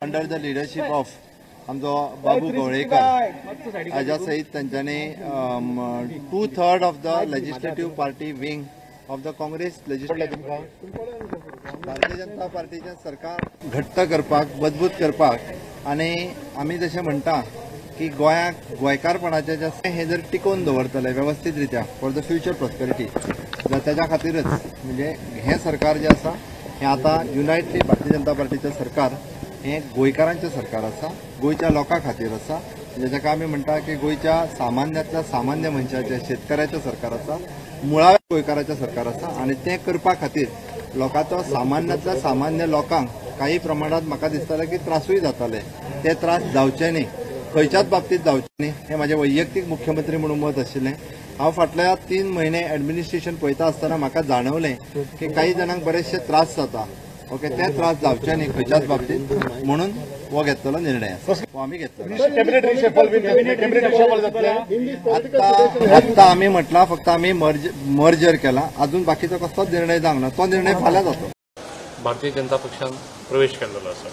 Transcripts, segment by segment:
Under the leadership of आमचो बाबू गवळेकर हाज्या सयत तांच्यांनी 2/3 of the legislative party wing of the Congress legislative Bharatiya Janata पार्टीचें सरकार घट्ट करपाक, मजबूत करपाक आनी आमी जशें म्हणटा की गोंयाक गोंयकारपणाचें जें हें जर टिकोवन दवरतले वेवस्थीत रित्या फॉर the future prosperity, ताच्या खातीरच म्हणजे हें सरकार जें आसा हें आतां युनायटली भारतीय जनता पार्टीचें सरकार हें गोंयकारांचें सरकार आसा, गोंयच्या लोकां खातीर आसा. जाका आमी म्हणटा की गोंयच्या सामान्यांतल्या सामान्य मनशाचें, शेतकऱ्याचें सरकार आसा, मुळाव्या गोंयकाराचें सरकार आसा आनी तें करपा खातीर लोकांचो सामान्यांतल्या सामान्य लोकांक काही प्रमाणात म्हाका दिसतालें की त्रासूय जाताले, ते त्रास जावचे न्ही, खंयच्याच बाबतींत जावचे न्ही हें म्हाजें वैयक्तीक मुख्यमंत्री म्हणून मत आशिल्लें. हांव फाटल्या 3 म्हयने एडमिनिस्ट्रेशन पळयता आसतना म्हाका जाणवलें की काही जाणांक बरेचशे त्रास जाता. ओके, ते त्रास जावचे न्ही खंयच्याच बाबतींत म्हणून हो घेतलेलो निर्णय आसा, हो आमी घेतलो. आत्तां आमी म्हटलां फक्त आमी मर्जर केला, अजून बाकीचो कसलोच निर्णय जावंक ना, तो निर्णय फाल्यां जातलो. भारतीय जनता पक्षान प्रवेश केल्लो आसा.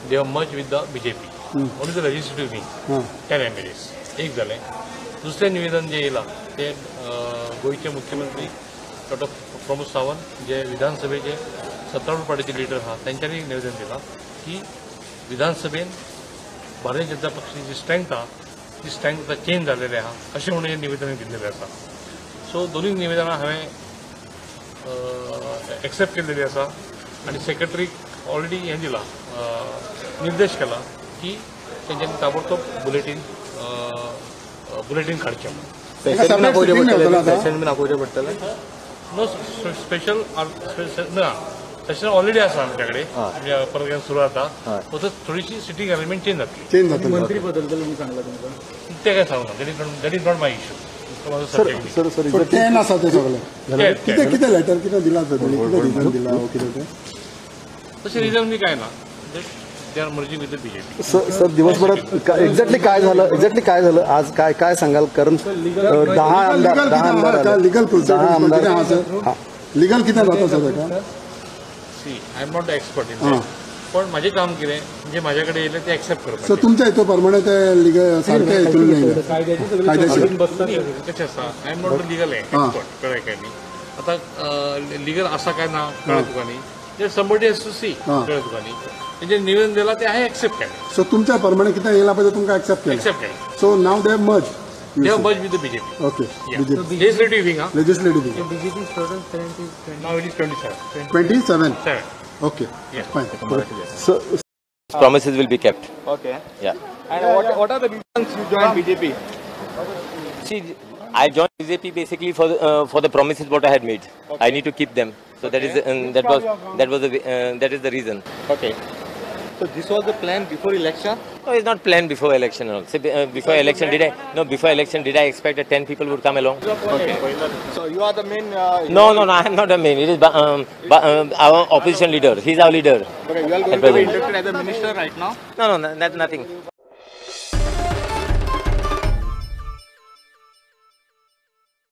They have merge with the BJP only the legislative wing 10 MLAs. एक जालें. दुसरें निवेदन जें येयलां तें गोंयचे मुख्यमंत्री डॉक्टर प्रमोद सावंत जे विधानसभेचे सत्तारूढ पार्टीचे लिडर आहा तेंच्यांनी निवेदन दिलां की विधानसभेन भारतीय जनता पक्षाची जी स्ट्रेंथ आहा ती स्ट्रेंथ आतां चेंज जाल्लेली आहा अशें म्हणून हें निवेदन दिल्लेलें आसा. सो दोनूय निवेदनां हांवें एक्सेप्ट केल्लेली आसा आनी सेक्रेटरीक ऑलरेडी हें दिलां, निर्देश केला की तेंच्यांनी ताबडतोब बुलेटीन काडचें. नो स्पेशल ना, सेशन ऑलरेडी आसा आमच्या कडेन, परत सुरू जाता, फक्त थोडीशी सिटींग अरेंजमेंट चेंज जातली. चेंज जातली. मंत्री बदलतले म्हणून सांगला तुमकां, तें काय सांगू ना, that is not my issue. Ten आसा ते सगळे कितें कितें लेटर कितें दिलां कितें रिजन दिलां कितें तें तशें रिजन बी काय ना, they are merging with the BJP. Sir दिवसभरात एक्झॅक्टली काय झालं, एक्झॅक्टली काय झालं आज, काय काय सांगाल? कारण 10 आमदार लिगल प्रोसिजर लिगल कितें जाता सर ताका? See, I am not expert in that, पण म्हाजें काम कितें जे म्हाज्या कडेन येयलें तें एक्सेप्ट करपाचें. सर तुमच्या हितून प्रमाणे ते लिगल सारकें हितून कायदेशीर कशें आसा, I am not a legal expert, कळ्ळें काय न्ही? आतां लिगल आसा काय ना कळ्ळें तुका न्ही, समबडी हॅज टू सी, कळ्ळें तुका न्ही? तेंचें निवेदन दिलां तें हांवें एक्सेप्ट केलें. सो तुमच्या प्रमाणे कितें येयलां पळय तें तुमकां एक्सेप्ट केलें. एक्सेप्ट केलें. So now they merge, they have merged with the BJP. Okay. BJP. Legislative wing, huh? Legislative wing. So BJP's total strength is 20. Now it is 27. 27. 7. Okay. Yeah. Fine. So promises will be kept. Okay. Yeah. And what are the reasons you joined BJP? See, I joined BJP basically for the promises what I had made. Okay. I need to keep them. So okay. That is that is the reason. Okay. So this was the plan before election? No, it's not planned before election at all. So, before election did I? No, before election did I expect that 10 people would come along? Okay. So you are the main. No, no, no. I am not the main. It is our opposition leader. He is our leader. Okay, you are going to be inducted as a minister right now? No, no, that's nothing.